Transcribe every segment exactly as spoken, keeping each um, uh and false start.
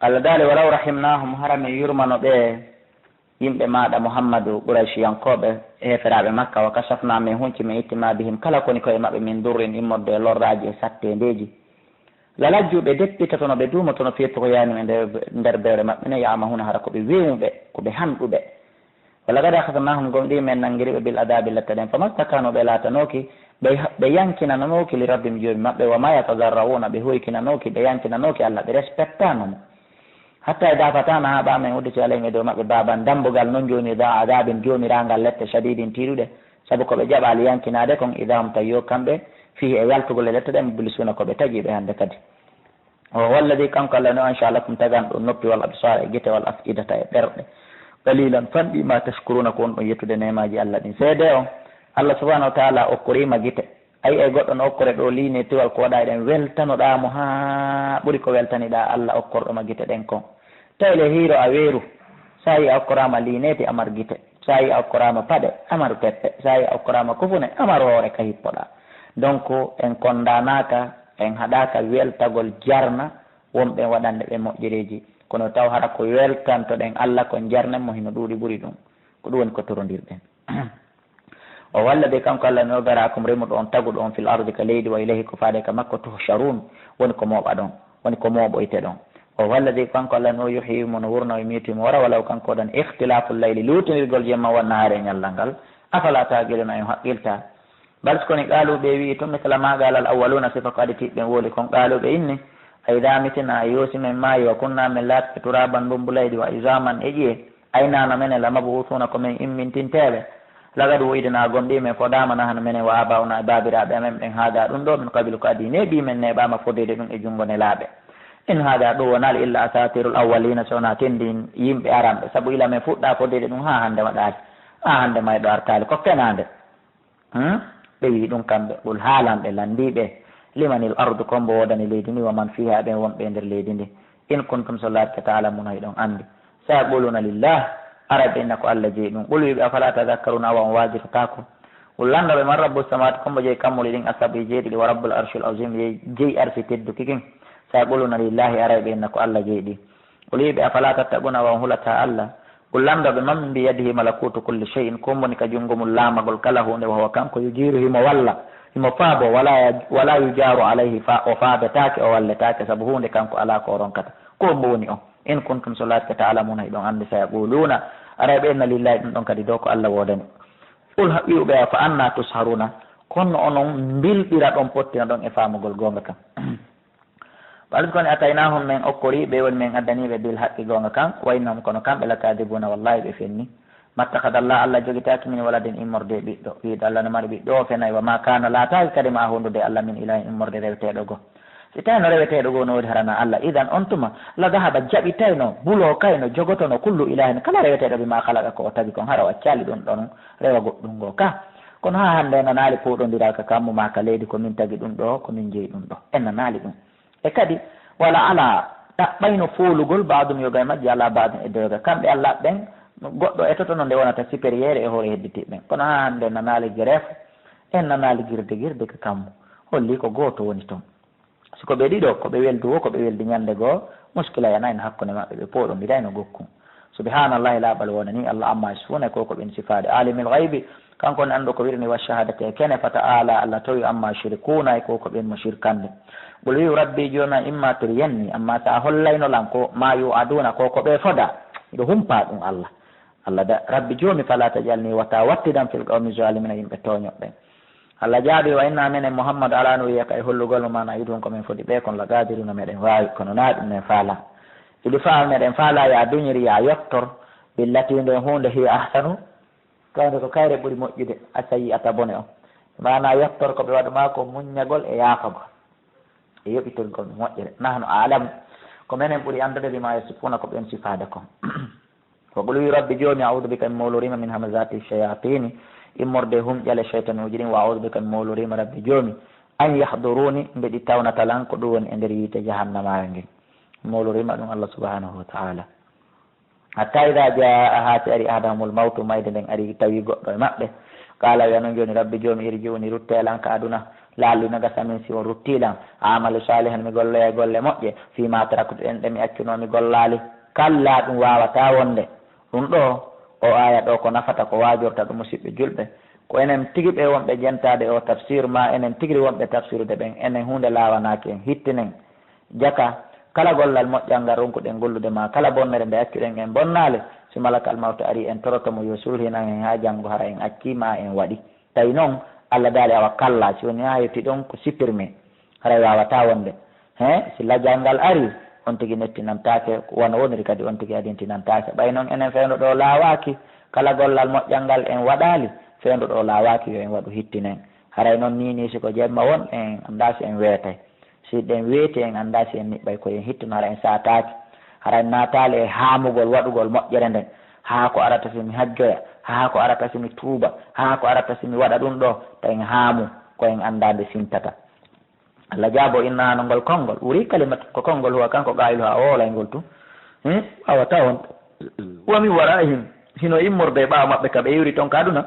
Allah daali, "Walaw rahimnahum, hara min yurmano ɓe, yimɓe maaɗa Muhammadu, Qurayshiyankooɓe, heeferaaɓe Makka, wa kashafna, min hunci, min itti ma bihim, kala ko woni koye maɓɓe, min durrin, immorde e lorraaji e satteendeeji. La lajju, ɓe deppitotono, ɓe duumotono, fii tughyanihim, e nder, nder bewre maɓɓe nde, ya'mahuna, hara ko ɓe weewuɓe, ko ɓe hanɗuɓe. Wa laqad akhadhnahum, gomɗii men nanngiri ɓe, bil adhabi, lette ɗen, famastakanu, ɓe laatanooki, ɓe, ɓe yankinanooki, li rabbihim, Joomi maɓɓe, wa ma yatadarra'una, ɓe hoykinanooki, ɓe yankinanooki Allah, ɓe respectano mo. Hatta idha fatahna, haa ɓaamen udditi, alayhim, e dow maɓɓe, baban, dammbugal, non jooni, dha adhabin, joomiraagal lette, shadidin, tiiɗuɗe, sabu ko ɓe jaɓaali yankinaade kon, idha hum, tawi yo kamɓe, fihi, e yaltugol e lette ɗen, mublisuna, ko ɓe tagiiɓe hannde kadi." "Wa huwa alladhi, kanko Allah, no ansha lakum, tagan ɗum noppi, wal absar, e gite, wal af'idata, e ɓerɗe. Qalilan, fanɗi, ma tashkuruna, ko on ɗum yettude neemaaji Allah ɗin." Seede on, Allah subhanahu wa ta'ala okkorii ma gite. Ayi, ay goɗɗo no okkore ɗo liinetiwal ko waɗa eɗen weltanoɗaa mo haa ɓuri ko weltaniɗaa Allah okkorɗo ma gite ɗen kon. Tawi le hiiro a weeru, so a yi a okkoraama liineeti, a mar gite. So a yi a okkoraama paɗe, a mar peppe. So a yi a okkoraama kufune, a mar hoore ka hippoɗaa. Donc, en kondaanaaka, en haɗaaka weltagol jarna wonɓe waɗande ɓe moƴƴereeji. Kono taw hara ko weltantoɗen Allah kon jarnen mo hino ɗuuɗi ɓuri ɗum. Ko ɗum woni ko torondirɗen. "Wa huwa alladhi, kanko Allah, no dhara'akum, remuɗo on, taguɗo on, fil ardi, ka leydi, wa ilayhi, ko faade ka makko, tuhsharun, woni ko mooɓaɗon, woni ko mooɓoyteɗon. Wa huwa alladhi, kanko Allah, no yuhyi, mo no wurna, wa yumiitu, mo wara, wa lahu, kanko ɗon, ikhtilaful layli, luutondirgol jemma, wan nahaari, e ñallal ngal. Afala ta'qiluna, on haqqiltaa?" Bal, si ko ni, qaalu, ɓe wi'i tun, misla ma qaala al awwaluna, sifa ko aditiiɓe ɓen wowli kon, qaalu, ɓe inni, a idha mitna, yo si men maayi, wa kunna, men laatike, turaban, mbumbulaydi, wa izaman, e ƴiye, ayna, no menen, la mab'uthuna, ko men immintinteeɓe. Laqad wu'idna, gomɗii men fodaama, nahnu, menen, wa aba'una, e baabiraaɓe amen ɓen, haada, ɗum ɗo, min qablu, ko adii, neeɓii men, neeɓaama fodeede ɗum e junngo nelaaɓe. In haada, ɗum wonaali, illa asatirul awwalina, so wonaa tenndin yimɓe aranɓe, sabu ila men fuɗɗaa fodeede ɗum haa hannde waɗaali, haa hannde mayɗo artaali, ko fenaande. Hmm? Ɓe wi'i ɗum kamɓe, qul, haalan ɓe, lanndii ɓe, limanil ardu, ko hombo woodani leydi ndi, wa man fiha, ɓen wonɓe e nder leydi ndi, in kuntum, so laatike, ta'lamuna, hiɗon anndi. Sayaquluna lillah, aray ɓe inna ko Allah jeyi ɗum. Qul, wi'ɓe, afala tadhakkaruna, awa on waajitotaako? Qul, lanndo ɓe, man rabbu samawati, ko hombo jeyi kammuuli ɗin, as-sab'i, jeeɗiɗi, wa rabbul arshil azim, jeyi, jeyi arsi tedduki kin. Sayaquluna lillahi, aray ɓe inna ko Allah jeyi ɗi. Qul, wi'ɓe, afala tattaquna, awa on hulataa Allah? Qul, lanndo ɓe, man biyadihi malakutu kulli shay'in, ko hombo woni ka junngo mum laamagol kala huunde, wa huwa, kanko, yujiru, himo walla, himo faabo, wala, wala yujaru alayhi, fa, o faabetaake, o walletaake, sabu huunde kanko alaa ko o ronkata. Ko hombo woni on? In kuntum, so laatike, ta'lamuna, hiɗon anndi, sayaquluna, aray ɓe inna lillahi, ɗum ɗon kadi ɗo ko Allah woodani. Qul, ha, wi'u ɓe, fa anna tusharuna, kono onon mbilɓira ɗon, pottina ɗon e faamugol goonga kan. Bal, si ko ni, ataynahum, men okkorii ɓe, woni men addanii ɓe, bil haqqi, goonga kan, wa innahum, kono kamɓe, lakadibuna, wallahi ɓe fenni. Mattakhadha Allah, Allah jogitaaki min waladin, immorde ɓiɗɗo, wiide Allah no mari ɓiɗɗo, o fenay, wa ma kana, laataaki kadi ma hundude Allah min ilahin, immorde reweteeɗo goo. Si tawi no reweteeɗo goo no woodi, hara na Allah, idan on tuma, la dhahaba, jaɓitayno, buloo kayno, jogotono, kullu ilahin, kala reweteeɗo, bima khalaqa, ko o tagi kon, hara o accaali ɗum ɗon rewa goɗɗum goo ka. Kono haa hannde en nanaali pooɗondiral ka kammu maa ka leydi, ko min tagi ɗum ɗo, ko min jeyi ɗum ɗo. En nanaali ɗum. E kadi, wala alaa, ɗaɓɓayno foolugol, baadum, yoga e majji, alaa baadum, e doga. Kamɓe Allah ɓen, goɗɗo etotono nde wonata supérieur e hoore hedditiiɓe ɓen. Kono haa hannde en nanaali greffe, en nanaali girde girde ka kammu. Holli ko gooto woni ton. Si ko ɓe ɗiɗo, ko ɓe weldu woo, ko ɓe weldi ñande goo, muskila yanayno hakkunde maɓɓe, ɓe pooɗondirayno gokku. Subhanallahi, laaɓal wonani Allah, amma yasifuna, ko ko ɓen sifaade. Alimil ghaybi, kanko woni annduɗo ko wirni, wa shahadati, e kene, fa ta'ala, Allah towi, amma yushrikuna, e ko ko ɓen mo shirkande. Qul, wi'u, rabbi, joomi am, imma turiyanni, amma sa hollayno lan ko ma yu'aduna, ko ko ɓe foda, miɗo humpa ɗum, Allah. Allah da, rabbi joomi, fala tajalni, wata wattidan, fil qawmi zalimina, yimɓe tooñoɓe ɓen. Allah jaabi, wa inna, menen Muhammad, ala an nuriyaka, e hollugol mo ma na'iduhum, ko men fodi ɓe kon, laqadiruna, meɗen waawi, kono na ɗum men faala. Idfa, meɗen faala, ya duñir, ya yottor, billati, nden huunde, hiya ahsanu, kawnde ko kayre ɓuri moƴƴude, as-sayyi'ata, bone on. Maana yottor ko ɓe waɗu ma ko muññagol e yaafagol e yoɓitirgol moƴƴere. Nahnu a'lamu, ko menen ɓuri anndude, bima yasifuna, ko ɓen sifaade kon. Wa qul, wi, rabbi joomi, a'udhu bika, mi mowloriima, min hamazati shayatini, immorde humƴale shaytanuuji ɗin, wa a'udhu bika, mi mowloriima, rabbi joomi, an yahduruni, nde ɗi tawnata lan, ko ɗum woni e nder yiite jahannamare ngen. Mi mowloriima ɗum Allah subhanahu wa ta'ala. Hatta idha jaa, haa si ari, ahadahumul mawtu, mayde nden ari, tawi goɗɗo e maɓɓe, qala, wiya non jooni, rabbi joomi, irji'uni, rutte lan ka aduna, Laallu ina gasa min si on ruttii lan, aamalu saalihan, mi golloya golle moƴƴe, fii maa taraktu, ɗen ɗe mi accunoo mi gollaali. Kallaa, ɗum waawataa wonde. Ɗum ɗoo, oo aaya ɗoo ko nafata, ko waajorta ɗum, musiɓɓe julɓe, ko enen tigi ɓe wonɓe jentaade oo tafsiir, maa enen tigiri wonɓe tafsirude ɓen, enen huunde laawanaaki en, hittinen. Jaka, kala gollal moƴƴal ngal ronkuɗen gollude maa kala bonnere nde accuɗen en bonnaali, si malakal mawti arii en toroto mo yo sulhinan en haa janngo hara en accii maa en waɗi. Tawi noon, Alla daali, awa kallaa, si wonii haa yettii ɗoon ko supprimé, haray waawataa wonde. He, si lajal ngal arii, on tigi nettinantaake, wano woniri kadi on tigi adintinantaake. Ɓay noon enen fewndo ɗoo laawaaki, kala gollal moƴƴal ngal en waɗaali, fewndo ɗoo laawaaki yo en waɗu hittinen. Haray noon nii nii si ko jemma won, en anndaa si en weetay. Si ɗen weeti en anndaa si en niɓɓay ko en hittuno hara en saataaki. Hara en naataali e haamugol waɗugol moƴƴere nden. Haa ko arata si mi hajjoya, haa ko arata si mi tuuba, haa ko arata si mi waɗa ɗum ɗoo, tawi en haamu ko en anndaa nde sintata. Alla jaabo inna no ngol konngol, uri kalimat ko konngol huwa kanko qaa'iluhaa o woolay ngol tun. Hmm? Awa tawon. Wa min waraa'ihim, hino immorde e ɓaawo maɓɓe ka ɓe iwri ton ka aduna.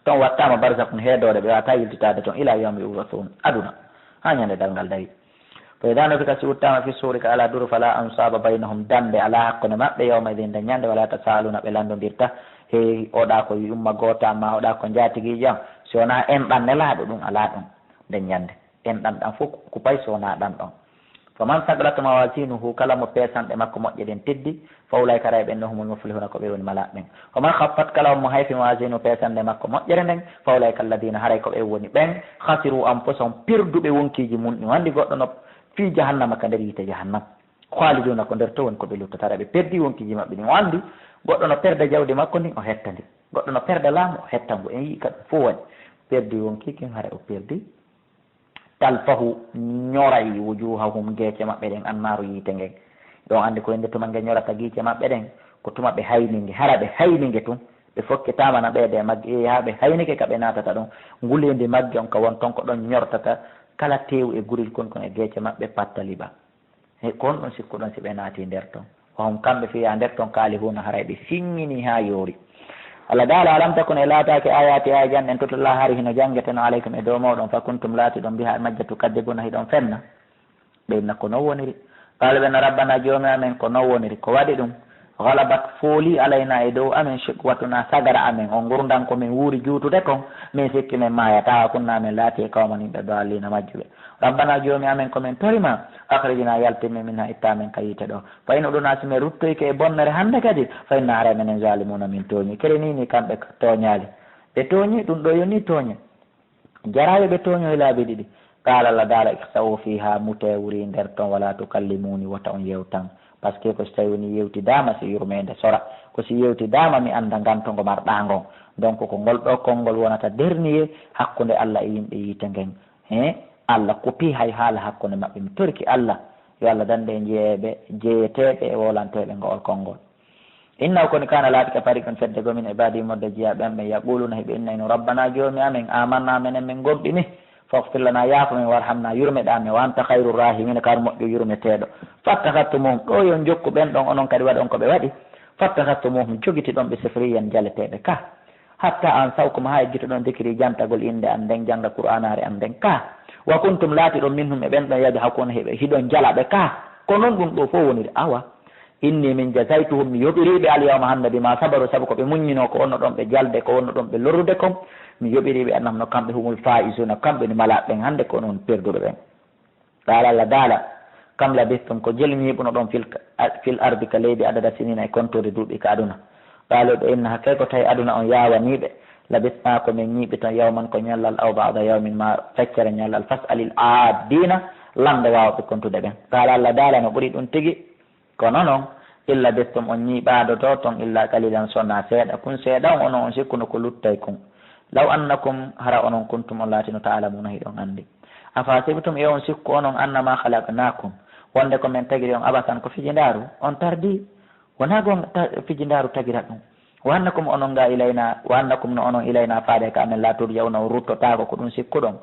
Ton wattaama barzakhun heedoore, ɓe waawataa yiltitaade ton ilaa yawmi yub'athun, aduna, haa ñande darngal darii. Fa idaa nufika si wuttaama fi suuri ka alaa duru, falaa ansaaba baynahum, dannde alaa hakkunde maɓɓe, yawma idin, nden ñande, walaa yatasaaluuna, ɓe lanndondirta, hey, oɗa ko yumma goota, maa oɗa ko njaatigiijo am, si wonaa enɗan Nelaaɗo, ɗum alaa ɗum nden ñande. Enɗan ɗan fof kupay si wonaa ɗan ɗon. Faman saqulat mawazinuhu, kala mo peesanɗe makko moƴƴe ɗen teddi, fa ulaika, haray ɓen no humul muflihuna, ko ɓe woni malaaɓe ɓen. Wa man khaffat, kala on mo hayfi mawazinuhu, peesanɗe makko moƴƴere nden, fa ulaika alladina, haray ko ɓen woni ɓen, khasiru anfusahum, perduɓe wonkiiji mun ɗin. Anndi goɗɗo no fii jahannama ka nder yiite jahannam. Khaliduna, ko nder ton woni ko ɓe luttata, haray ɓe perdi wonkiiji maɓɓe ɗin. O anndi goɗɗo no perda jawdi makko ndin, o hetta ndi. Goɗɗo no perda laamu, o hetta ngu. En yi'i ka ɗum fof waɗi. Perdi wonkiiji kin, haray o perdi. Talfahu, ñoray, wujuhahum, geece maɓɓe ɗen, annaaru, yiite ngen. Ɗon anndi ko innde tuma nge ñorata giice maɓɓe ɗen, ko tuma ɓe hayni nge, hara ɓe hayni nge tun. Ɓe fokkitaama na ɓeyde e magge, yehi haa ɓe haynike ka ɓe naatata ɗon. Nguleendi magge on ka won ton ko ɗon ñortata kala teewu e guril kon kon e geece maɓɓe pattali ba. He, ko honɗum sikkuɗon si ɓe naati nder ton? Wa hum, kamɓe, fiihaa, nder ton, kaalihuna, haray ɓe siññinii haa yoori. Allah Taala, alam takun, e laataaki, ayaati, aaye an ɗen, tutla, hari hino janngeteno, alaykum, e dow mooɗon, fa kuntum, laatiɗon, bihaa, e majje, tukaddibuna, hiɗon fenna. Ɓe inna ko non woniri. Qaala, ɓe inna, rabbana, joomi amen, ko non woniri. Ko waɗi ɗum? Galabat, foolii, alayna, e dow amen, shiqwatuna, sagara amen, on ngurndan ko min wuuri juutude kon, min sikki min maayataa, wa kunna, min laatii, qawman, yimɓe, daalliina, majjuɓe. Rabbana, joomi amen, ko min tori ma, akhrijna, yaltin min, minha, itta amen ka yiite ɗo. Fa in udna, si min ruttoyke e bonnere hannde kadi, fa inna, haray menen, zalimuuna, min tooñi. Kere ni ni kamɓe tooñaali. Ɓe tooñi, ɗum ɗo yo ni tooñe. Jaraayo ɓe tooñoy laabi ɗiɗi. Qaala, Allah Taala, ikhsa'u fiha, mutee, wuuree nder ton, wala tukallimuni, wota on yewtan. Parce que ko si tawi woni yewtidaama, si yurmeende sora. Ko si yewtidaama, mi annda nganto ngo marɗaa ngon. Donc, ko ngol ɗoo konngol wonata dernier hakkunde Allah e yimɓe yiite ngen. He, Allah kupi hay haala hakkunde maɓɓe. Mi toriki Allah, yo Allah dandu en jeyeeɓe, jeyeteeɓe e wowlanteeɓe ngo'ol konngol. Innahu, koni, kana, laatike, fariqun, fedde goo, min ibadi, morde jiyaaɓe am ɓen, yaquluna, hiɓe innayno, rabbana, joomi amen, amanna, menen min gomɗini, faghfir lana, yaafo min, warhamna, yurmeɗaa men, wa anta khayru rahimina, ko an moƴƴo yurmeteeɗo. Fattakhadhtumuhum, ɗoo yo on jokku ɓen ɗon, onon kadi waɗon ko ɓe waɗi. Fattakhadhtumuhum, jogitiɗon ɓe, sukhriyan, jaleteeɓe ka. Hatta ansawkum, haa eggitoɗon, dhikri, jantagol innde an nden, jannga Qur'aanaare an nden ka. Wa kuntum, laatiɗon, minhum, e ɓen ɗon, yadhakuna, hiɓe, hiɗon jala ɓe ka. Ko non ɗum ɗoo fof woniri. Awa, inni, min, jazaytuhum, mi yoɓirii ɓe, al yawma, hannde, bima sabaru, sabu ko ɓe muññinoo, ko wonno ɗon ɓe jalde, ko wonno ɗon ɓe lorrude kon. Mi yoɓirii ɓe, annahum, no kamɓe, humul faizuna, kamɓe woni malaaɓe ɓen, hannde ko onon perduɓe ɓen. Qaala, Allah Taala, kam labistum, ko jelu ñiiɓunoɗon fil, fil ardi, ka leydi, adada sinina, e kontude duuɓi ka aduna? Qaalu, ɓe inna, hakkay ko tawi aduna on yaawanii ɓe, labisna, ko min ñiiɓi ton, yawman, ko ñallal, aw ba'da yawmin, maa feccere ñallal, fas'alil aaddiina, lanndo waawɓe kontude ɓen. Qaala, Allah Taala, no ɓuri ɗum tigi. Kono non, in labistum, on ñiiɓaado to ton, illa qalilan, so na seeɗa. Kun seeɗa on, onon on sikkuno ko luttay kun. Law annakum, hara onon, kuntum, on laatino, ta'lamuuna, hiɗon anndi. Afahasibtum, e on sikku onon, annama khalaqnakum, wonde ko min tagiri on, abasan, ko fijindaaru, on tardi? Wonaa goonga, ta-, fijindaaru tagirat ɗum. Wa annakum, onon ga ilayna, wa annakum, no onon, ilayna, faade ka amen, la turja'una, on ruttotaako, ko ɗum sikkuɗon,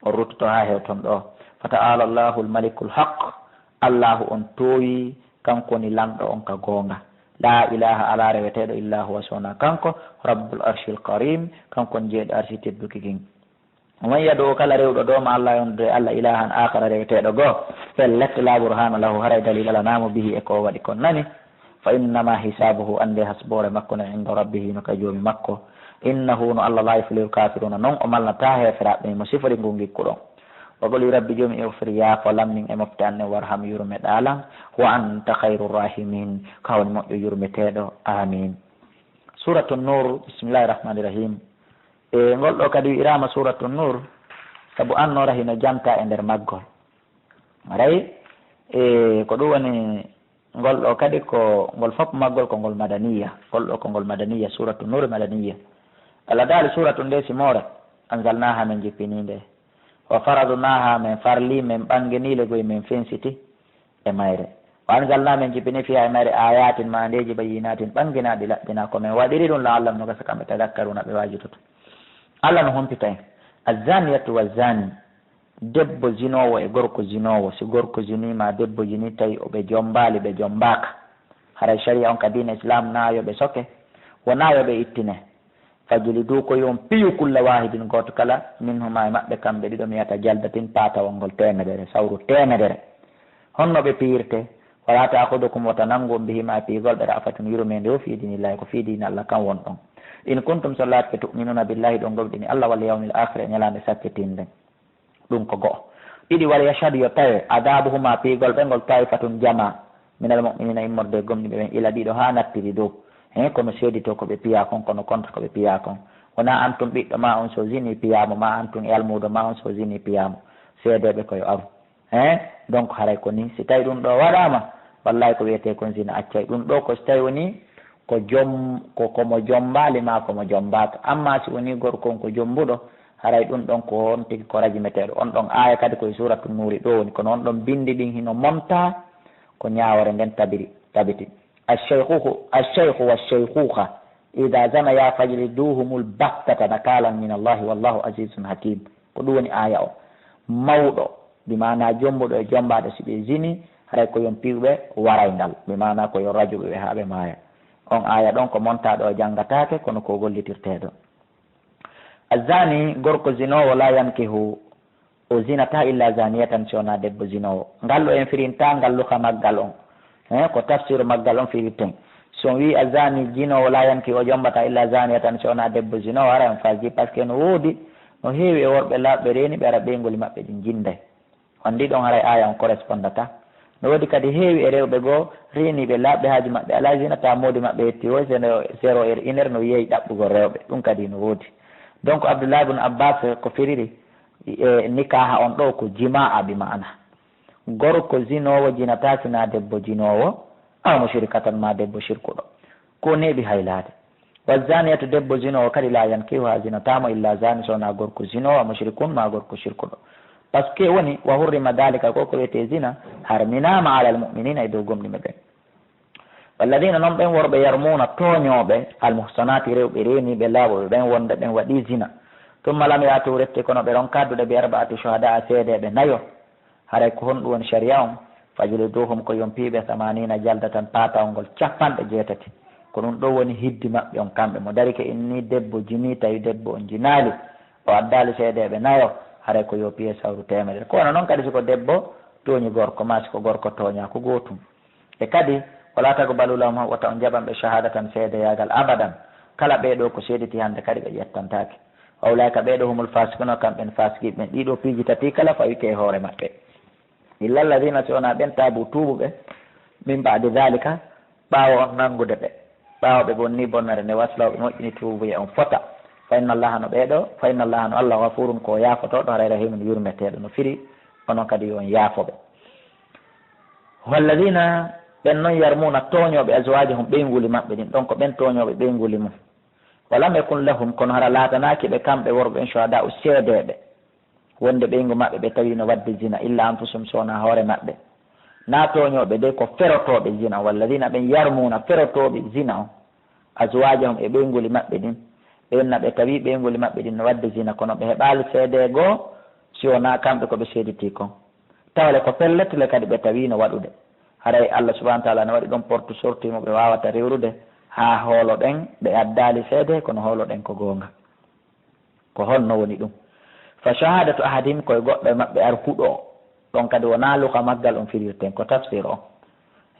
on ruttoto haa hewton ɗo. Fata'ala Allahul malikul haq, Allahu on toowi, kanko woni lanɗo on ka goonga. La ilaha, alaa reweteeɗo, illa huwa, so wonaa kanko, rabbul arshil karim, kanko woni jeyɗo arshi tedduki kin. Wa man yad'u, kala rewɗo ɗo ma Allah, yondude Allah, ilahan akhara, reweteeɗo goo, pellet, la burhana lahu, haray dalil alanaa mo, bihi, e ko o waɗi kon, nani, fa innama hisabuhu, annde hasboore makko no inda rabbihi, no ka Joomi makko. Innahu, no Allah, la yuflihul kafiruna, non o malnataa heeferaaɓe ɓen, mo sifori ngun ngikkuɗon. Wa qul, wi Rabbi Joomi, ighfir, yaafo, lam, min, e mofte an ɗen, warham, yurme ɗaa lan, wa anta khayrur rahimin, ko a woni moƴƴo yurmeteeɗo. Amin. Suratu Nur, bismillahir rahmanir rahim. E ngol ɗo kadi wi'iraama Suratu Nur, sabu annoora hino janta e nder maggol. Haray, e ko ɗum woni ngol ɗo kadi ko, ngol fof maggol ko ngol madaniya, ngol ɗo ko ngol madaniya, Suratu Nur madaniya. Allah daali suratu nde si moore, anzalnaha, men jippini nde. Wa faradnaha, men farli, men ɓanginii le goy, men fensiti e mayre. Wa anzalna, men jippini, fiha, e mayre, ayatin, maandeeji, bayyinatin, ɓanginaaɗi, laɓɓinaa. Ko men waɗiri ɗum, la'allahum, no gasa kamɓe, tadakkaruna, ɓe waajutoto. Allah no humpita en. Azzaniyatu wazzani, debbo zinoowo e gorko zinoowo, si gorko zinii ma debbo zinii, tawi o ɓe jombaali, ɓe jombaaka, haray sharia on ka diina Islam na yo ɓe soke, wona yo ɓe ittine. Fajlidu, ko yo on piyu, kulla wahidin, gooto kala, minhuma, e maɓɓe kamɓe ɗiɗo, mi'ata jaldatin, paatawol ngol teemedere, sawru teemedere. Honno ɓe piyirte? Wala ta'khudukum, wota nanngu on, bihima, e piyugol ɓe, ra'fatun, yurmeende, o fii diinillahi, ko fii diina Allah kan wonɗon. In kuntum, so laatike, tu'minuna billahi, hiɗon gomɗini Allah, wal yawmil akhir, e ñalaande sakkitiinde. Ɗum ko go'o. Ɗiɗi, wal yashhad, yo tawe, adabuhuma, piyugol ɓe ngol, ta'ifatun, jamaa, minal mu'minina, immorde e gomɗinɓe ɓen, ila, ɗiɗo, haa nattiri dow. He, kono seeditoo ko ɓe piyaa kon, kono konta ko ɓe piyaa kon. Wonaa antum ɓiɗɗo maa on so zinii piyaa mo, maa antum e almuudo maa on so zinii piyaa mo. Seedeeɓe ko yo aru. He, donc haray ko nii. Si tawi ɗum ɗo waɗaama, wallahi ko wiyetee kon zina accay. Ɗum ɗo ko si tawi wonii ko jom-, ko, ko mo jombaali maa ko mo jombaaka. Amma si wonii gorko on ko jombuɗo, haray ɗum ɗon ko on tigi ko rajimeteeɗo. On ɗon aaya kadi ko e Suuratu Nuuri ɗo woni, kono on ɗon binndi ɗin hino montaa ko ñaawoore nden tabiri, tabiti. Ash-shaykhu, ash-shaykhu wa ash-shaykhuha idha zanaya fajliduhumul battata nakalan min Allahi wallahu azizun hakim. Ko ɗum woni aaya o. Mawɗo, bi maana jombuɗo e jombaaɗo, si ɓe zini, haray ko yon piwɓe warayngal, bi maana ko yon rajuɓe ɓe haa ɓe maaya. On aaya ɗon ko montaaɗo o janngataake, kono ko gollitirteeɗo. Azzani, gorko zinoowo, la yankihu, o zinataa illa zaniyatan, si wonaa debbo zinoowo. Ngallu en firintaa ngallu ka maggal on. He, ko tafsiru maggal on firiten. Si on wi'i azzani, zinoowo, la yankihu, o jombataa illa zaniyatan, si wonaa debbo zinoowo, hara on faji, parce que no woodi, no heewi e worɓe laaɓɓe reeni ɓe, hara ɓeynguuli maɓɓe ɗin jinnday. On ɗiɗon haray aaya on correspondata. No woodi kadi heewi e rewɓe goo reeniiɓe laaɓɓe, haaju maɓɓe alaa zina, taa moodi maɓɓe hetti woy seno zéro heure, une heure, no yeeyi ɗaɓɓugol rewɓe. Ɗum kadi no woodi. Donc, Abdullah ibn Abbas ko firiri, e, nikaha on ɗo ko jimaa bi maana. Gorko zinoowo jinataa sinaa debbo jinoowo, aw mushrikatan maa debbo shirkuɗo. Ko neeɓi haylaade. Wa zaniyatu, debbo zinoowo kadi, la yankihuha, zinataa mo, illa zani, so wonaa gorko zinoowo, mushrikun, maa gorko shirkuɗo. Parce que woni, wa hurrima dalika, ko ko wiyetee zina, harminaama alal mu'minina, e dow gomɗinɓe ɓen. Walladina, non ɓen worɓe, yarmuuna, tooñooɓe, almuhsanati, rewɓe reeniiɓe laaɓuɓe ɓen, wonde ɓen waɗii zina. Tumma lam ya'tu, refti kono ɓe ronkaa duɗe, bi arba'ati shuhada'a, seedeeɓe nayo. Haray ko honɗum woni sharia on? Fajliduhum, ko yon piyu ɓe, samanina jaldatan, paatawol ngol capanɗe jeetati. Ko ɗum ɗo woni hiddi maɓɓe on kamɓe. Mo darike inni debbo jinii, tawi debbo on jinaali, o addaali seedeeɓe nayo, haray ko yo piye sawru teemedere. Ko wano non kadi si ko debbo tooñi gorko, maa si ko gorko tooñaa, ko gootum. E kadi, wala taqbalu lahum, wota on jaɓan ɓe, shahadatan, seedeyaagal, abadan. Kala ɓee ɗoo ko seediti hannde kadi ɓe ƴettantaake. Wa ulaika, ɓee ɗoo, humul fasiquna, kamɓen fasiqiiɓe ɓen. Ɗii ɗoo piiji tati kala fawike e hoore maɓɓe. Illa alladhina, si wonaa ɓen, taabu, tuubuɓe, min ba'di dhalika, ɓaawo on nanngude ɓe, ɓaawo ɓe bonnii bonnere nde, wa aslaw, ɓe moƴƴini tuubuye on fota. Fa inna Allaha, no ɓee ɗoo, fa inna Allaha, no Allah, ghafurun, ko yaafotooɗo, haray, rahimun, yurmeteeɗo, no firi onon kadi yo on yaafo ɓe. Walladhina, ɓen non, yarmuuna, tooñooɓe, azwajahum, ɓeynguuli maɓɓe ɗin, ɗon ko ɓen tooñooɓe ɓeynguuli mum. Wa lam yakun lahum, kono hara laatanaaki ɓe kamɓe worɓe ɓen, shuhada'u, seedeeɓe, wonde ɓeyngu maɓɓe ɓe tawi no waɗde zina, illa anfusuhum, so wonaa hoore maɓɓe. Naa tooñooɓe de, ko ferotooɓe zina on, walladhina, ɓen yarmuuna, ferotooɓe zina on, azwajahum, e ɓeynguuli maɓɓe ɗin, ɓen na ɓe tawi ɓeynguuli maɓɓe ɗin no waɗde zina, kono ɓe heɓaali seede goo, si wonaa kamɓe ko ɓe seeditii kon. Tawa le ko pellet le kadi ɓe tawi no waɗude. Haray Allah subhanahu wa ta'ala no waɗi ɗon porte sortie mo ɓe waawata rewrude, haa hoolo ɗen ɓe addaali seede, kono hoolo ɗen ko goonga. Ko honno woni ɗum? Fa shahadatu ahadihim, koye goɗɗo e maɓɓe ar huɗo. Ɗon kadi wonaa luka maggal on firirten, ko tafsir o.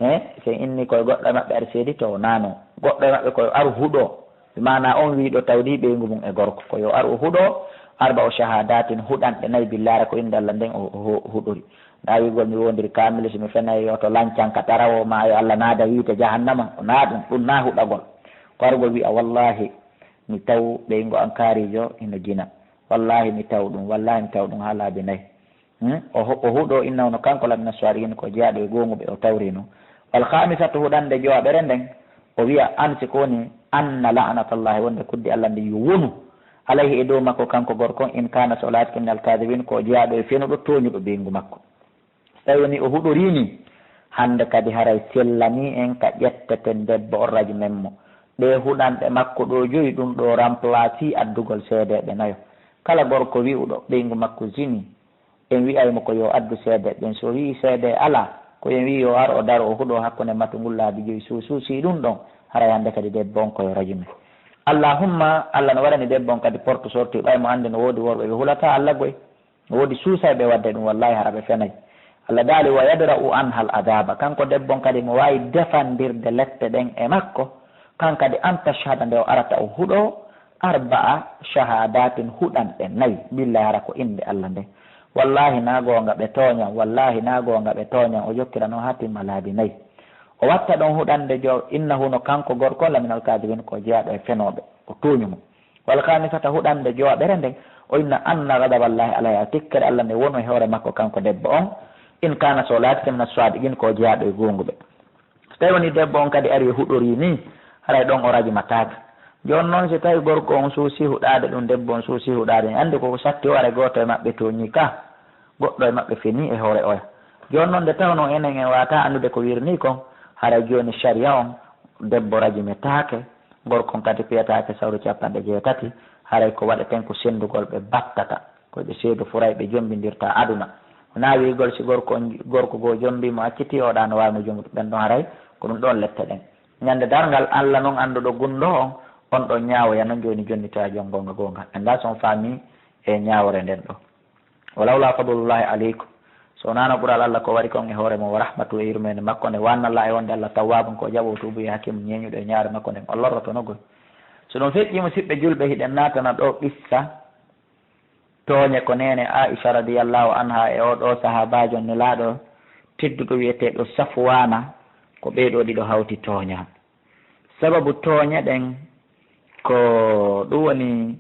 He, si en inni koye goɗɗo e maɓɓe ar seedi to, wonaa non. Goɗɗo e maɓɓe koye ar huɗo. Bi maana on wiiɗo tawdi ɓeyngu mum e gorko. Ko yo ar o huɗo, arba'u shahadatin, huɗanɗe nayi, billahi, ko innde Allah nden o, o, o huɗori. Na wiigol mi wondiri kaamil, si mi fenay yo to lancanka tarawo ma yo Allah naada yiite jahannama. Ko na ɗum, ɗum na huɗagol. Ko argol wi'a, "Wallahi, mi taw ɓeyngu an kaarijo hino jina. Wallahi, mi taw ɗum. Wallahi, mi taw ɗum haa laabi nayi." Hmm? O hu-, o huɗo innahu no kanko lamina sadiqin ko jeyaaɗo e goonguɓe o tawri non. Wal khamisatu, huɗande jowaɓere nden, o wi'a an si ko woni anna la'natallahi, wonde kuddi Allah ndi yo wonu, alayhi, e dow makko kanko gorko, in kana so laatike minal kadibin ko jeyaaɗo e fenuɗo tooñuɗo ɓeyngu makko. So tawi woni o huɗorii ni, hannde kadi haray sellanii en ka ƴetteten debbo on rajumen mo. Ɗee huɗanɗe makko ɗoo joyi, ɗum ɗoo remplacii addugol seedeeɓe nayo. Kala gorko wi'uɗo ɓeyngu makko zini, en wi'ay mo ko yo addu seedeeɓe ɓen. So wi'i seedee alaa, ko en wi'i yo ar o daro o huɗo hakkunde matu ngul laabi joyi. So suusii ɗum ɗon, haray hannde kadi debbo on ko yo rajumen. Allahumma, Allah no waɗani debbo on kadi porte sortie, ɓay mo anndi no woodi worɓe ɓe hulataa Allah goy. No woodi suusayɓe waɗde ɗum, wallahi hara ɓe fenay. Allah daali, "Wa yadra'u anhal adaba." Kanko debbo on kadi mo waawi defandirde lette ɗen e makko. Kan kadi an tashhada nde o arata o huɗo, arba'a shahadatin, huɗanɗe nayi. Billahi hara ko innde Allah nde. Wallahi na goonga ɓe tooñan, wallahi na goonga ɓe tooñan. O jokkira noon haa timma laabi nayi. O watta ɗon huɗande jo, innahu no kanko gorko on laminal kadibin ko jeyaaɗo e fenooɓe. O tooñu mo. Wal khamisata, huɗande jowaɓere nden, o inna anna ghadaballahi alayha, tikkere Allah nde wonu e hoore makko kanko debbo on, in kana so laatike mina sadiqin ko jeyaaɗo e goonguɓe. So tawi woni debbo on kadi ari e huɗorii ni, haray ɗon o rajumataake. Jooni noon si tawi gorko on suusii huɗaade ɗum, debbo on suusii huɗaade, en anndi ko ko satti o, haray gooto e maɓɓe tooñii ka, goɗɗo e maɓɓe fenii e hoore oya. Jooni noon nde tawnoo enen en waawataa anndude ko wirnii kon, haray jooni sariya on, debbo rajumetaake, gorko on kadi piyataake sawru capanɗe jeetati, haray ko waɗeten ko senndugol ɓe battata, ko ɓe seedo furay ɓe jommbindirta aduna. Wonaa wiigol si gorko on, gorko goo jommbii mo accitii, oɗa no waawi mo jombude, ɓen ɗon haray ko ɗum ɗon lette ɗen. Ñande darngal, Allah non annduɗo gunndoo on, on ɗon ñaawoya non jooni jonnitoya jon goonga goonga. Anndaa so on faamii e ñaawore nden ɗoo. "Walawla fadlullahi alaykum." So wonano ɓural Allah ko waɗi kon e hoore mon, wa rahmatu, e yurmeende makko nde, wa anna Allah, e wonde Allah tawwabun ko jaɓo tuubu e hakim, ñeeñuɗo e ñaawre makko nden, o lorroto no goy. So ɗum feƴƴi, musiɓɓe julɓe, hiɗen naatana ɗoo qissa tooñe ko neene Aisha radiyallahu anha e oo ɗoo sahaabaajo nelaaɗo tedduɗo wi'eteeɗo Safwaana, ko ɓee ɗoo ɗiɗo hawti tooña. Sababu tooñe ɗen ko ɗum woni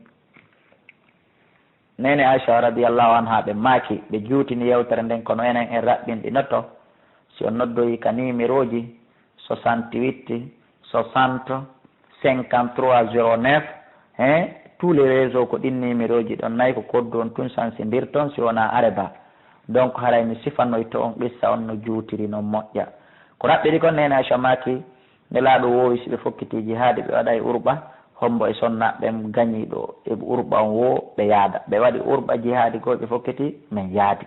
neene Aisha radiyallahu anha ɓe maaki, ɓe juutini yewtere nden kono enen en raɓɓinɗinoto. Si on noddoyi ka nimerooji soixante-huit, soixante, cinquante-trois zéro neuf, hein, tous les réseaux ko ɗin nimerooji ɗon nayi ko koddu on tun sansindirton si wonaa areba. Donc haray mi sifanoyto on qissa on no juutiri non moƴƴa. Ko raɓɓiɗi kon neene Aisha maaki, Nelaaɗo woowi si ɓe fokkiti jihaadi, ɓe waɗay urɓa, hombo e sonnaaɓe ɓen gañiiɗo e urɓa on woo ɓe yaada. Ɓe waɗi urɓa jihaadi goo, ɓe fokkiti, men yaadi.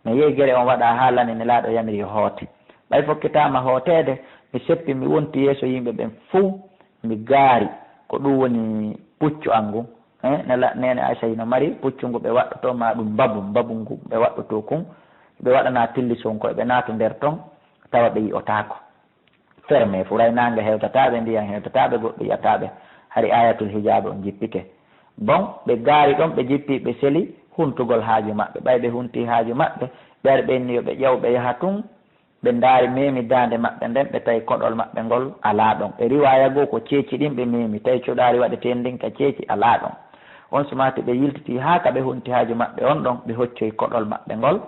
Men yehi gere on waɗa haa lani, Nelaaɗo yamiri yo hoote. Ɓay fokkitaama hooteede, mi seppi, mi wonti yeeso yimɓe ɓen fow, mi gaari. Ko ɗum woni puccu an ngun. Eh, nela-, neene Aisha hino mari puccu ngu ɓe waɗɗotoo, maa ɗum mbabu, mbabu ngu ɓe waɗɗotoo kun. Ɓe waɗana tilliso on ko ɓe naatu nder ton, tawa ɓe yi'otaako. Fermé, furay naange hewtataa ɓe, ndiyan hewtataa ɓe, goɗɗo yi'ataa ɓe. Hari ayatul hijab on jippike. Bon, ɓe gaari ɗon, ɓe jippi, ɓe seli huntugol haaju maɓɓe. Ɓay ɓe hunti haaju maɓɓe, ɓe ari ɓe inni yo ɓe ƴaw, ɓe yaha tun, ɓe ndaari meemi daande maɓɓe nden, ɓe tawi koɗol maɓɓe ngol alaa ɗon. E riwaaya goo ko ceeci ɗin ɓe meemi, tawi cuɗaari waɗeteendi ndin ka ceeci alaa ɗon. On sumaati ɓe yiltiti haa ka ɓe hunti haaju maɓɓe on ɗon, ɓe hoccoyi koɗol maɓɓe ngol.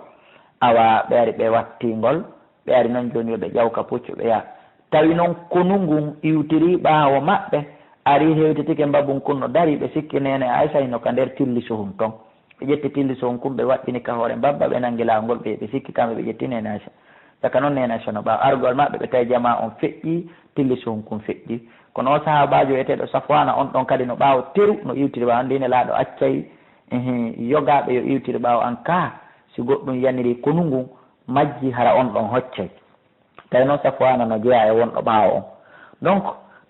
Awa ɓe ari ɓe watti ngol, ɓe ari non jooni yo ɓe ƴaw ka puccu ɓe yaha. Tawi non konu ngun iwtiri ɓaawo maɓɓe, ari hewtitike mbabun kun no dari, ɓe sikki neene Aysa hino ka nder tilli suhun ton. Ɓe ƴetti tilli suhun kun, ɓe waɗɗini ka hoore mbabba, ɓe nangi laawol ngol, ɓe, ɓe sikki kamɓe ɓe ƴetti neene Aysa. Saka non neene Aysa no ɓaawo argol maɓɓe, ɓe tawi jamaa on feƴƴi, tilli suhun kun feƴƴi. Kono o sahaabaajo wi'eteeɗo Safwaana on ɗon kadi no ɓaawo teru, no iwtiri ɓaawo, anndi Nelaaɗo accay, ehe, yogaaɓe yo iwtir ɓaawo an kaa, si goɗɗum yaniri konu ngun, majji hara on ɗon hoccay. Tawi noon Safwaana no jeyaa e wonɗo ɓaawo on. Donc,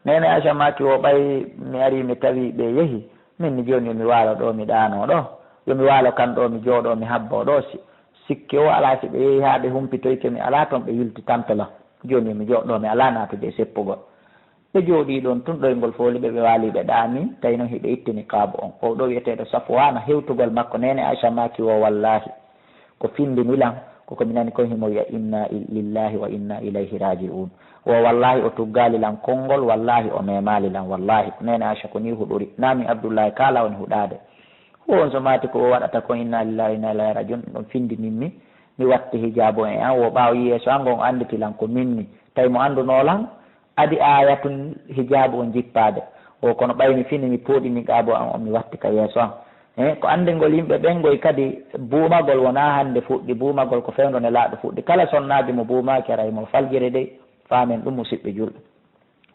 neene Aysa maaki o ɓay mi arii mi tawii ɓe yehi, min ni jooni yo mi waalo ɗoo, mi ɗaanoo ɗoo. Yo mi waalo kan ɗoo, mi jooɗoo, mi habboo ɗoo. Si, sikke o alaa, si ɓe yehi haa ɓe humpitoyke, mi alaa toon, ɓe yiltitanto lan. Jooni yo mi jooɗoo, mi alaa naatude e seppugol. Ɓe jooɗii ɗoon tun, ɗoyngol fooli ɓe, ɓe waalii, ɓe ɗaanii, tawi noon hiɓe itti niqaabu on. O ɗoo wi'eteeɗo Safwaana, hewtugol makko, neene Aysa maaki wo, wallaahi, ko findini lan, ko ko mi nani kon himo wi'a, "Inna il-, lillahi wa inna ilayhi raaji'uun." Wo, wallaahi, o tuggaali lan konngol, wallaahi, o meemaali lan, wallaahi. Neene Aysa ko nii huɗori, naa min Abdullaahi kaalaa woni huɗaade. Wo on so maati ko o waɗata kon, "Inna lillahi wa inna ilayhi raaji'uun," ɗum ɗon findini mi, mi watti hijaabu e an, wo ɓaawo yeeso an ngon o annditi lan ko min ni. Tawi mo anndunoo lan, adi aaya tun hijaabu on jippaade. Wo kono ɓay mi fini, mi pooɗi niqaabu an on, mi watti ka yeeso an. Eh, ko anndingol yimɓe ɓen ngoy kadi, buumagol wonaa hannde fuɗɗi, buumagol ko fewndo Nelaaɗo fuɗɗi. Kala sonnaajo mo buumaaki, haray mo faljere dey, faamen ɗum, musiɓɓe julɓe.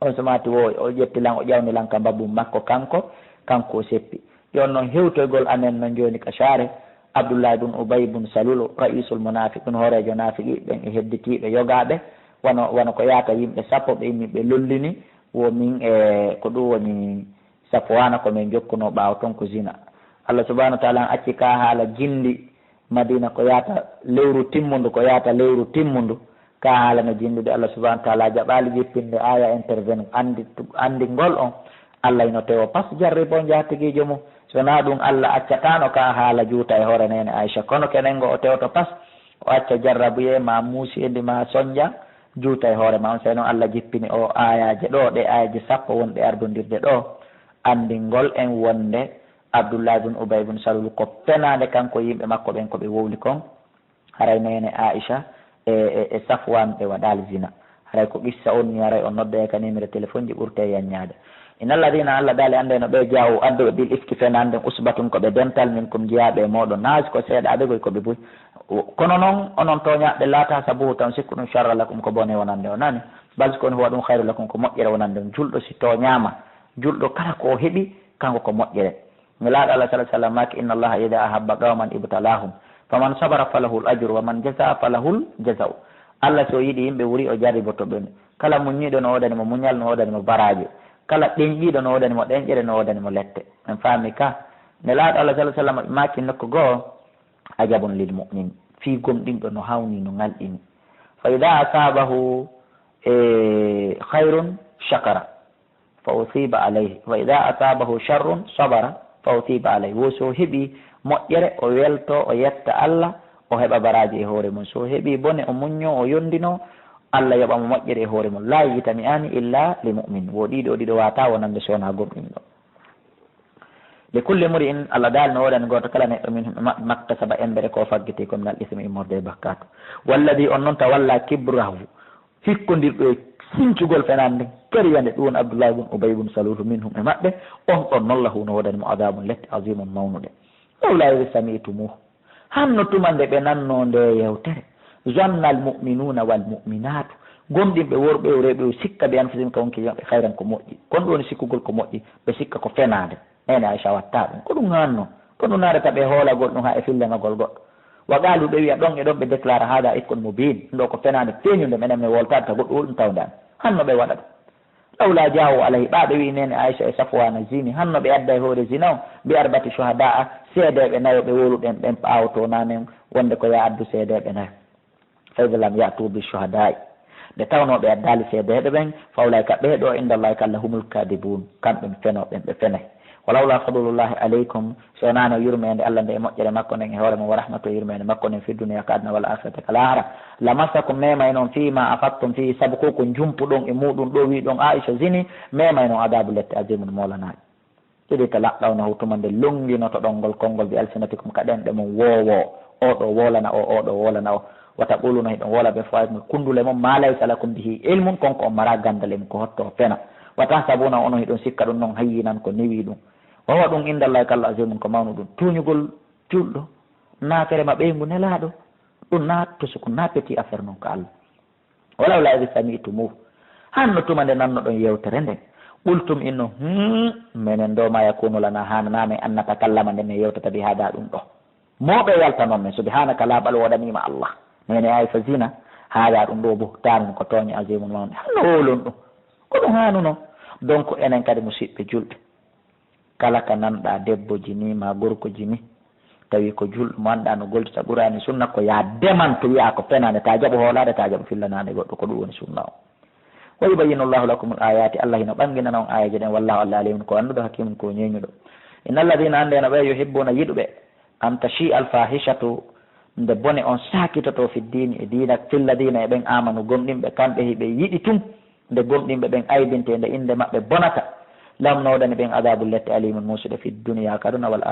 On so maati wo, o ƴetti lan, o ƴawni lan ka mbabun makko kanko, kanko o seppi. Jooni noon hewtoygol amen noon jooni ka saare Abdullahi bun Ubay bun Salulu, ra'isul munafiqun, hooreejo naafiqi ɓen e hedditiiɓe yogaaɓe, wano, wano ko yaata yimɓe sappo ɓe immi ɓe lollini, wo min e ko ɗum woni Safwaana ko min jokkunoo ɓaawo ton ko zina. Allah subhanahu wa ta'ala an acci ka haala jindi Madina ko yaata lewru timmundu, ko yaata lewru timmundu. Ka haala no jindude, Allah subhanahu wa ta'ala jaɓaali jippinde aaya intervene anndi-, anndingol on. Allah ino tewo pas jarribo njaatigiijo mum. So naa ɗum, Allah accataano ka haala juuta e hoore neene Aysa. Kono kenen ngo o tewoto pas, o acca jarrabuyee ma muusi e ndi ma sonja juuta e hoore ma on. Sey noon Allah jippini o aayaaje ɗo, ɗe aayaaje sappo wonɗe ardondirde ɗo, anndingol en wonde Abdullahi bun Ubay bun Salul ko fenaande kanko e yimɓe makko ɓen ko ɓe wowli kon. Haray neene Aisha e, e, e Safwan ɓe waɗaali zina. Haray ko qissa on ni, haray on noddoya ka numéro téléphone ji ɓurte yaññaade. Inna alladhina, Allah daali, annde no ɓe jaawu adduɓe bil ifki fenaande nden, usbatun ko ɓe dental minkum jiyaaɓe e mooɗon. Naa si ko seeɗaaɓe goy, ko ɓe buy. Kono non onon tooñaaɓe, la tahsabuhu, tan sikku ɗum sharra lakum ko bone wonande on, nani? Bal si ko woni huwa ɗum khayru lakum ko moƴƴere wonande on. Julɗo si tooñaama, julɗo kala ko o heɓi, kanko ko moƴƴere. Nelaaɗo Allah sallallahu alaihi wasallam maaki, inna Allaha idha ahabba qawman ibtalahum, faman sabara falahul ajru, wa man jaza falahul jazau. Allah so yiɗi yimɓe wuri, o jarriboto ɓe. Kala muññiiɗo no woodani mo muñal, no woodani mo baraaje. Kala ɗenƴiiɗo no woodani mo ɗenƴere, no woodani mo lette. En faami ka? Nelaaɗo Allah sallallahu alaihi wasallam maaki nokku goo, ajabun lil mu'min. Fii gomɗinɗo no hawni, no ŋalɗini. Fa idha asabahu, e, khairun shakara. Fa usiba alayhi, wa idha asabahu sharrun sabara, fa usiba alayhi. Wo so heɓi moƴƴere, o welto, o yetta Allah, o heɓa baraaji e hoore mum. So heɓi bone, o muñño, o yondino, Allah yoɓa mo moƴƴere e hoore mum. La yajtami'ani illa li mu'min. Wo ɗiɗo, ɗiɗo wata wonande so wona gomɗinɗo. Li kulli mri'in, Allah daali no woodani gooto kala neɗɗo, minhum e maɓɓe, maktasaba, embere ko faggiti ko, minal ismi, immorde e bakkaatu. Walladhi, on non tawalla kibrahu, hikkondirɗo e sincugol fenaande nden, kariya nde, ɗum woni Abdullahi bun Ubay bun Salulu, minhum e maɓɓe, on ɗon non, lahu no woodani mo adabun lette, azimun mawnuɗe. Lawla idh sami'tumuhu, hanno tuma nde ɓe nanno nde yewtere, zanna almu'minuna wal mu'minatu, gomɗinɓe worɓe e rewɓe o sikka bi anfusihim ka wonki maɓɓe khayran ko moƴƴi, kon ɗum woni sikkugol ko moƴƴi, ɓe sikka ko fenaande. Neene Aisha watta ɗum. Ko ɗum hanno? Ko ɗum naadata ɓe hoolagol ɗum haa e fillanagol goɗɗo. Wa qalu, ɓe wi'a ɗon e ɗon, ɓe déclara, hada ifkun mubin. Ɗum ɗo ko fenaande feeñunde, menen mi woltaade ta goɗɗo ɗum tawde an. Hanno ɓe waɗa ɗum. Lawla ja'u alayhi, ɓa ɓe wi'i neene Aisha e Safwana zini, hanno ɓe adda e hoore zina o, bi arbati shuhada'a, seedeeɓe nayo ɓe wowluɗen ɓen ɓaawo to nanen wonde ko ya addu seedeeɓe nayo. Fa idh lam ya'tu bi shuhada'i. Nde tawnoo ɓe addaali seedeeɓe ɓen, fa ulaa'ika, ɓee ɗoo, inda Allahi, ka Allah, humul kadibun, kamɓe fenooɓe, ɓe fenay. Walawla fadlullahi alaykum, so wonaano yurmeende Allah nden e moƴƴere makko nden e hoore mon, wa rahmatu, e yurmeende makko nden, fi dunya, ka aduna, wal akhirati, ka laahara, lamassakum, memayno on, fima afadtum fihi, sabu ko ko jumpuɗon e muuɗum ɗoo, wi'uɗon Aisha zini, memayno on adabu lette, azimun, moolanaaɗo. Idh talaqqawnahu, tuma nde lonnginotoɗon ngol konngol, bi alsinatikum, ka ɗenɗe mon, woowoo, oo ɗoo woolana oo, oo ɗoo woolana oo. Wa taquluna, hiɗon woola bi afwahikum, kunndule mon, ma laysa lakum bihi ilmun, kon ko on maraa ganndal e mum, ko hotto o fena. Wa tahsabunahu, onon hiɗon sikka ɗum non hayyinan, ko newi ɗum. Wa huwa ɗum inda Allahi, ka Allah, azimun, ko mawnuɗum. Tuuñugol julɗo, naafere ma ɓeyngu Nelaaɗo, ɗum naa tosuku, naa petit affaire non ka Allah. Walawla idh sami'tumuhu, hanno tuma nde nannoɗon yewtere nden, qultum, inno, hmm, menen ɗoo, ma yakunu lana, haananaa men, an natakallama, nde men yewtata, bi hada, ɗum ɗoo. Mo ɓe yaltanon men, subhanaka, laaɓal woodaniima Allah. Neene Aisha zina, hada, ɗum ɗoo buhtanun, ko tooñe, azimun, mawne. Hanno wowlon ɗum. Ko ɗum haanuno. Donc, enen kadi, musiɓɓe julɓe, kala ka nanɗaa, debbo jini ma, gorko jini, tawi ko julɗo mo anndaa no goldita Qur'aani sunna, ko yaa demanto, wiyaa ko fenaande, ta jaɓu hoolaade, ta jaɓu fillanaade goɗɗo, ko ɗum woni sunna o. Wa yubayyinu Allahu lakumul ayati, Allah hino ɓanginana on aayeeje ɗen, wallahu Allah alimun ko annduɗo, hakimun ko ñeeñuɗo. Inna alladhina, annde no ɓe, yuhibbuna yiɗuɓe, an tashi al fahishatu, nde bone on saakitoto fi diini e diina, filla diina e ɓen amanu gomɗinɓe, kamɓe hiɓe yiɗi tun nde gomɗinɓe ɓen aybinte, nde innde maɓɓe bonata, lahum no woodani ɓen adabul lette alimun muusuɗe fi duniya ka aduna wal